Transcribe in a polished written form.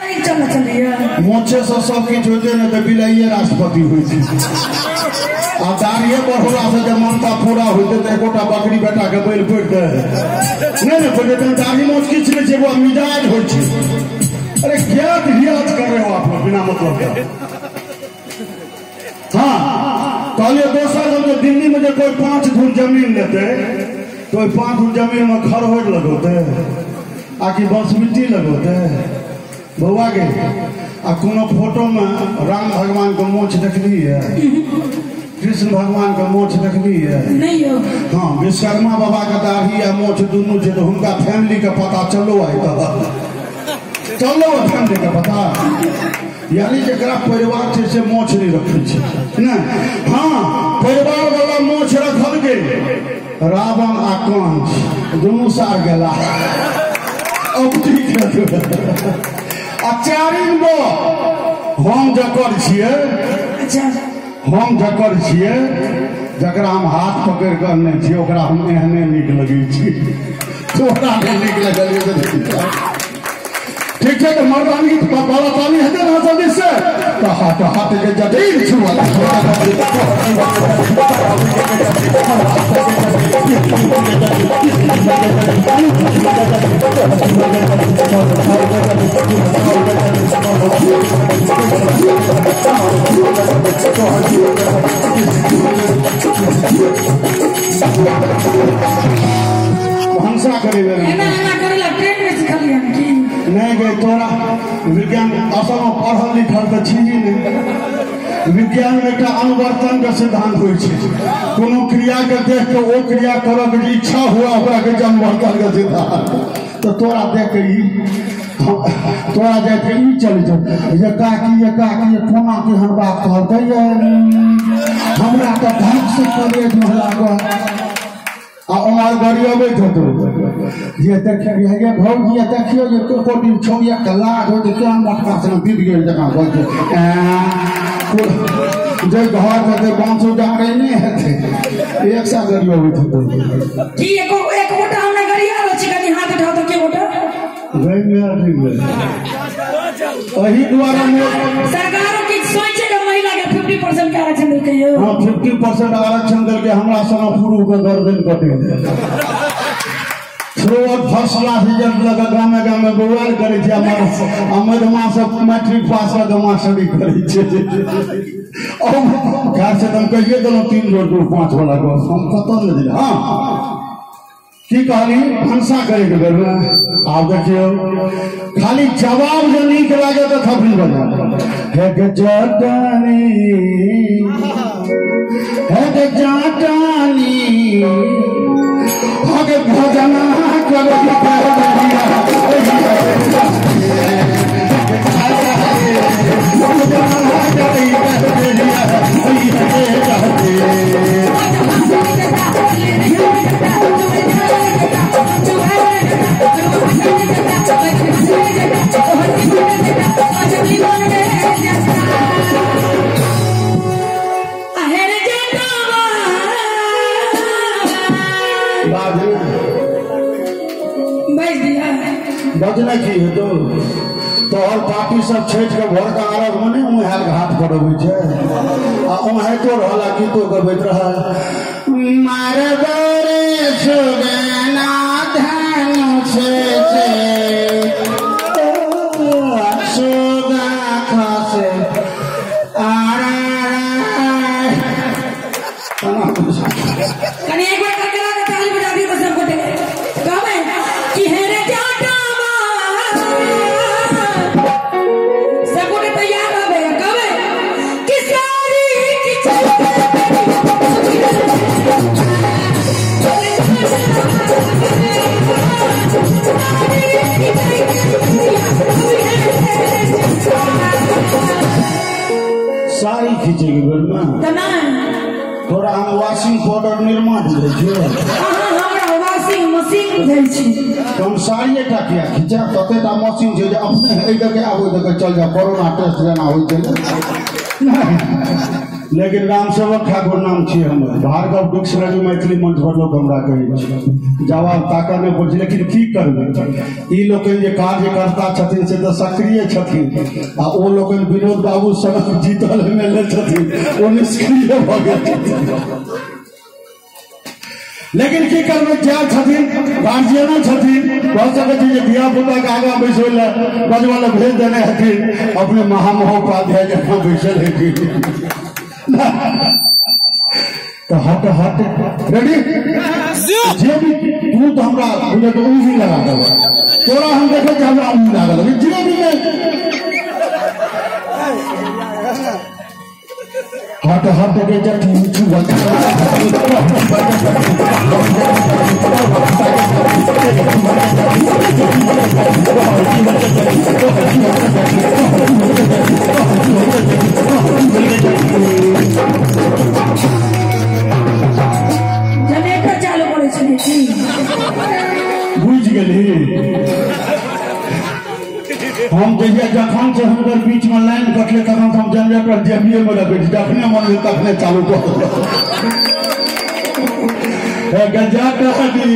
मोछे से सब किछु होइते ने तऽ बिलाइए राष्ट्रपति होइ छै। आ दाढ़िए बढ़ौला से जे मनता पूरा होइते तऽ एकोटा बकरी बेटा के बैल पड़ितै नहि ने पड़ितै। दाढ़ी मोछ किछु नहि छै, एगो मिजाज होइ छै। अरे क्या रियाज कर रहे हो आप लोग बिना मतलब के। हाँ कहलिए दोसर जे दिल्ली में जे कोई 5 धुर जमीन लेते तो 5 धुर जमीन में खरहोर लगौते आ कि बंसबिट्टी लगौते बौआ के। आ कोनो फोटो में राम भगवान के मोछ देखली है, कृष्ण भगवान के मोछ देखली है? नहीं हो। हाँ विश्वकर्मा बाबा के दाढ़ी आ मोछ दुनू छै तो हुनका फैमिली के पता चलो आइ तक चलो फैमिली के पता, यानी जकरा परिवार छै से मोछ नहीं रखै छै ने। हाँ परिवार वाला मोछ रखल के रावण आ कंस दुनू सार गेला। अब ठीक है। आ चारिम गो हम जकर छियै, हम जकर छियै जकरा हम हाथ पकड़ि कऽ अनने छियै ओकरा हम एहने नीक लगै छी, तोरा नहि नीक लगलियै। ठीक छै तऽ मर्दानगी बाबा ताली हेतै ने जल्दी से तऽ हाथ हाथ के जटिल छुअल। भनसा करे एना एना करेला ट्रेन में सिखलियन की नहीं गए तोरा विज्ञान असल में पढ़ल लिखल तऽ छी ही नहीं। विज्ञान में एकटा अनुवर्तन के सिद्धांत होइ छै, कोनो क्रिया के देख के ओ क्रिया करऽ के जे इच्छा हुआ ओकरा के अनुवर्तन के सिद्धांत। तो तोरा देख के ई तोरा देख के ई चलै छै जे काकी ये काकी ये कोना केहन बात कहलकै ये हमरा तऽ धक से कलेज में लागल। आ ओम्हर गरियबैत हेतौ जे देखियौ हे भौजी देखियौ जे एको दिन छौड़िया के लाज हो जे केहन मोटका से बीत गेल जकाँ कहै छै जे घर हेतै बाँसो डाँड़े नहि हेतै एक सए गरियबैत हेतौ की। एको एक गोटा हमरा गरिया रहल छी, कनि हाथ उठाउ तऽ के गोटा एहि दुआरे सरकारो किछु सोचै के महिला के 50% के आरक्षण देलकै यौ। हाँ 50% आरक्षण देलकै, हमरा सन पुरुष के गर्दन कटि गेल। फर्स्ट क्लास रिजल्ट लऽ कऽ गामे गामे बौआल करै छै आ मधुमा सब मैट्रिक पास कऽ कऽ मास्टरी करै छै। खैर से तऽ हम कहिए देलहुँ 3 जोड़ 2 5 वाला गप हम कतऽ नहि दिल। हाँ की कहली भनसा करैके बेरमे आब देखियौ खाली जवाब जे नीक लागे तऽ थपड़ी बजा हे गे जटानी हे गे जटानी हगे भजना करो बजना की हेतौ तोहर पार्टी सब छठि के भोर के अरघ में नहीं उहाल घाट पर अबै छै आ ओनाहितो रहल आ गीतो गबैत रहल मारबरे सुगना धनुष से सुगा खसे कनि एक बार करकरा के ताली बजा दियौ तऽ सब गोटे कहबै कि हे रे जाटावा सब गोटे तैयार रहबै कहबै कि सारी की साड़ी खींचेके बेरमे तऽ नहि तोरा हम वॉशिंग पाउडर निरमा बुझै छियौ, हमरा वॉशिंग मशीन बुझै छी। तऽ हम साड़िए टा किया खींचब, तते टा मशीन छै जे अपने एहि दऽ के आब ओहि दऽ के चल जा, कोरोना टेस्ट जेना होइ छै। लेकिन रामसेवक ठाकुर नाम छियै हमर। भार्गव डिक्शनरी मैथिली मंच पर लोक हमरा कहै छै। जवाब ताकऽ नहि पड़ै छै, लेकिन की करबै, ई लोकनि जे कार्यकर्ता छथिन से तऽ सक्रिय छथिन आ ओ लोकनि विनोद बाबू सनक जीतल एमएलए छथिन, ओ निष्क्रिय भऽ गेल छथिन। लेकिन की करबै, जाय छथिन, गार्जियनो छथिन, भऽ सकै छै जे धिया पुता के आगाँ बैसबै लए बजबै लए भेज देने हेथिन, अपने महामहोपाध्याय जकाँ बैसल हेथिन। तऽ हट हट रेडी, जे भी तू तऽ हमरा बुझे तऽ ऊँघी लगा देबऽ, तोरा हम देखै छियै हमरा ऊँघ लागल, जे भी नहि हट हट के जठी छुआ। जनरेटर चालू करै छलियै की? बुझि गेलही? हम जहिया जखन से हुनकर बीच में लाइन कटले तखन हम जनरेटर जेबिए में रखै छी, जखने मन भेल तखने चालू कऽ देलहुँ। गजा कहानी।